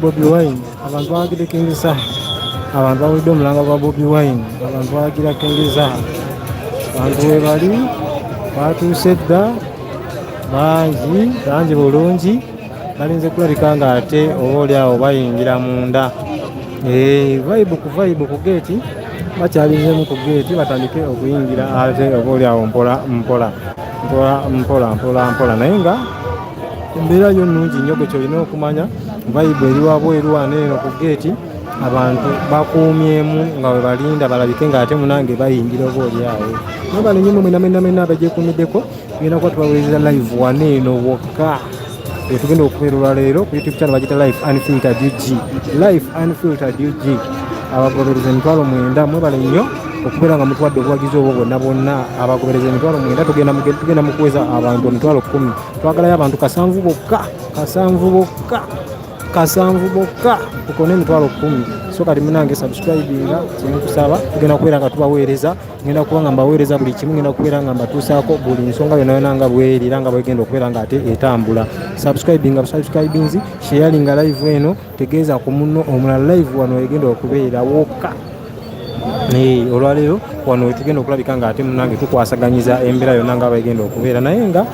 Bobi Wine, abantu bawagidde King Saha, abantu bawulidde omulanga gwa Bobi Wine, abantu bawagira King Saha, abantu we bali batuuse dda bangi bangi bulungi, balinze kulabika nga ate oba oli awo bayingira munda. Vibe ku vibe ku geeti, bakyalinzemu ku geeti batandike okuyingira ate oba oli awo mpola mpola mpola mpola mpola mpola, naye nga embeera yo nnungi nnyo. Gwe kyolina okumanya, vibe eri wabweru wano eno ku geeti, abantu bakuumyemu nga bwe balinda balabike ng'ate munange bayingira oba oli awo. Mwebale nnyo mwe mwena mwena abagyekuumiddeko. Tugenda kuba tubaweereza live wano eno wokka wetugenda okubeera olwaleero ku YouTube channel bagita Life Unfiltered UG, Life Unfiltered UG. Abagobereza 90,000, mwebale nnyo okubeera nga mutuwadde obuwagizi obwo bwonna bwonna. Abagobereza 90,000, tugenda mu kuweza abantu 10,000. Twagalayo abantu 7 bokka, 7 bokka, 7 bokka tukone 10,000. So kati munange, subscribinga, kyenkusaba. Tugenda kubeera nga tubaweereza, ngenda kuba nga mbaweereza buli kimu, ngenda kubeera nga mbatuusaako buli nsonga yonna yonna nga bweri era nga bwegenda okubeera nga ate etambula. Subscribinga, subscribinzi, sharinga live eno, tegeeza ku munno omulala live wano egenda okubeera wokka. Olwaleero wano wetugenda okulabika nga ate munange tukwasaganyiza embeera yonna nga bwegenda okubeera, naye nga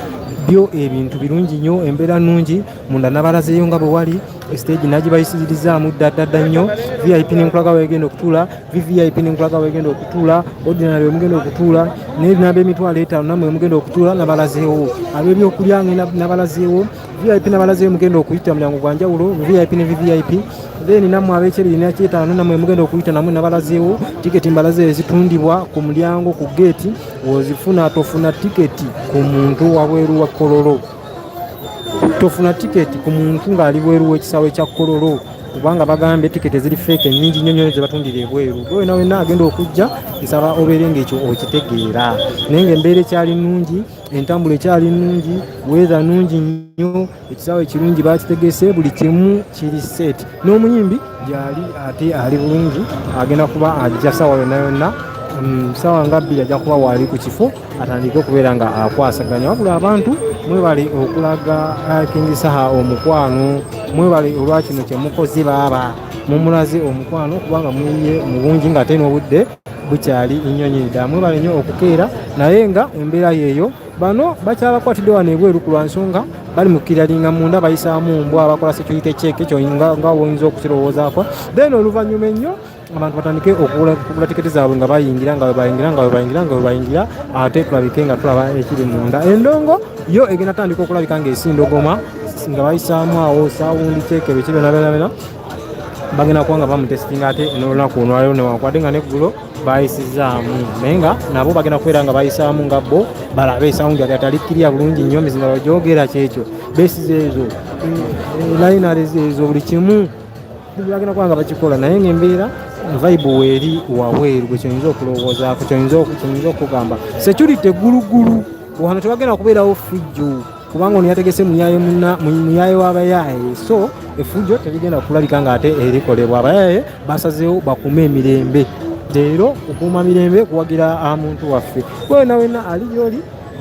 byo ebintu birungi nnyo, embeera nnungi munda. Nabalazeeyo nga bwe wali stage, nagibayisirizaamu dda dda dda nnyo. VIP nenkulaga wegenda okutuula, VVIP nenkulaga wegenda okutuula, ordinary wemugenda okutuula, n'ebinamba 50,000 nammwe mugenda okutuula, nabalazeewo. Ab'ebyokulya nabalazeewo. VIP nabalazeewo, mugenda okuyita mulyango gwa njawulo, VIP ne VVIP. Then nammwe ab'ekyebiri nekyetaano nammwe mugenda okuyita, namwe nabalazeewo. Tiketi mbalazeewo ezitundibwa ku mulyango ku geeti wozifuna. Tofuna tiketi ku muntu wabweru wa Kololo, tofuna tiketi ku muntu ng'ali bweru w'ekisaawe kya Kololo, kubanga bagambye tiketi eziri fake ennyingi nnyo nnyo zebatundira ebweru. Gwe wena wena agenda okujja, nsaba obeere ng'ekyo okitegeera. Naye ng'embeera ekyali nnungi, entambula ekyali nnungi, weather nnungi nnyo, ekisaawe kirungi bakitegese, buli kimu kiri set, n'omuyimbi gyali ate ali bulungi, agenda kuba ajja sawa yonna yonna. Sawa nga 2 ajja kuba waali ku kifo atandike okubeera nga akwasaganya. Wabula abantu mwebale okulaga King Saha omukwano, mwebale olwa kino kyemukoze, baaba mumulaze omukwano kubanga muyiye mu bungi nga ate n'obudde bukyali nnyo nnyini ddala. Mwebale nnyo okukeera, naye nga embeera yeeyo. Bano bakyabakwatidde wano ebweru ku lwa nsonga bali mu kiralinga munda, bayisaamu mbwa, bakola security check, ekyo nga woyinza okukirowoozaako. Then oluvannyuma ennyo abantu batandike okugula tiketi zaabwe nga bayingira, nga webayingira, nga webayingira, nga webayingira, ate tulabike nga tulaba ekiri munda. Endongo yo egenda tandika okulabika ng'esindogoma nga bayisaamu awo sound check, biki byonna byonna byonna bagenda kuba nga bamutesitinga ate n'olunaku olwaleero, newankubadde nga neggulo bayisizaamu, naye nga nabo bagenda kubeera nga bayisaamu nga bo balabe sound ati atalikkirya bulungi nnyo mizinga bagyogera kyekyo besize ezo linares ezo, buli kimu bagenda kuba nga bakikola. Naye ngaembeera vibe weeri wabweru, gwe kyoyinza okulowoozaako, kyoyinza okugamba, security gulugulu wano tewagenda kubeerawo fujjo, kubanga ono yategese muyaye muyaye w'abayaye, so effujjo terigenda kulabika nga ate erikolebwa. Abayaye basazeewo bakume emirembe leero, kukuuma mirembe, kuwagira muntu waffe. Wena wena ali gyoli,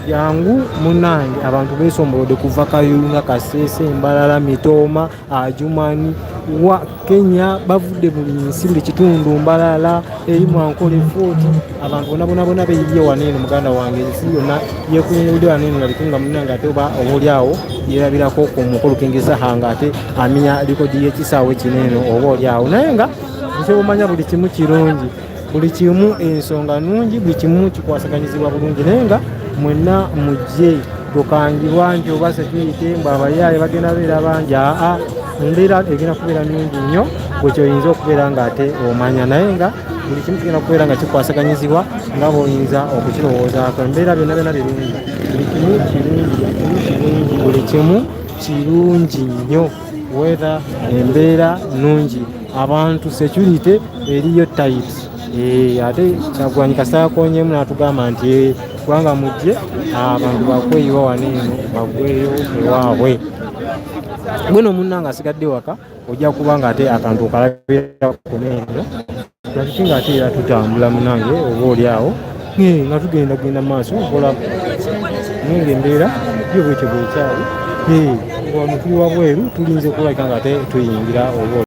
jangu munange. Abantu besombolodde kuva Kayunga, Kasese, Mbalala, Mitooma, Ajumani wa Kenya, bavudde buli nsi, buli kitundu, Mbalala eri Mwankole Fort, abantu bona bona bona beyiye wano eno. Muganda wange, ensi yonna yekuyingudde wano eno nalikunga munange, ate oba obaoliawo yerabirako ku mukulu King Saha nga ate amenya likodi y'ekisaawe kino eno oba oliawo. Naye nga nkyobumanya buli kimu kirungi, buli kimu ensonga nungi, buli kimu kikwasaganyizibwa bulungi. Naye nga mwenna mujje, tokangibwa nti oba security mbu abayaaye bagenda beera bangi. Aa, embeera egenda kubeera nungi nnyo, gwe kyoyinza okubeera nga ate omanya. Naye nga buli kimu kigenda kubeera nga kikwasaganyizibwa nga bw'oyinza okukirowoozaako. Embeera byonna byonna birungi, buli kimu kirungi, buli kimu kirungi, buli kimu kirungi nnyo. Weather, embeera nungi, abantu security eriyo tight. Ate Kyagulanyi kasita yakonyemu n'atugamba nti kubanga mujje, abantu bakweyiwa wano eno bagweyo ewaabwe. Gweno munnange asigadde waka, ojja kuba nga ate akantu okalabira kuneeno lwakiki nga ate era tutambula munange oba oli awo nga tugenda genda maaso nkola, naye nga embeera yo bwetyo bwekyali. Wano tuli wabweru, tulinze kulabika nga ate tuyingira oba.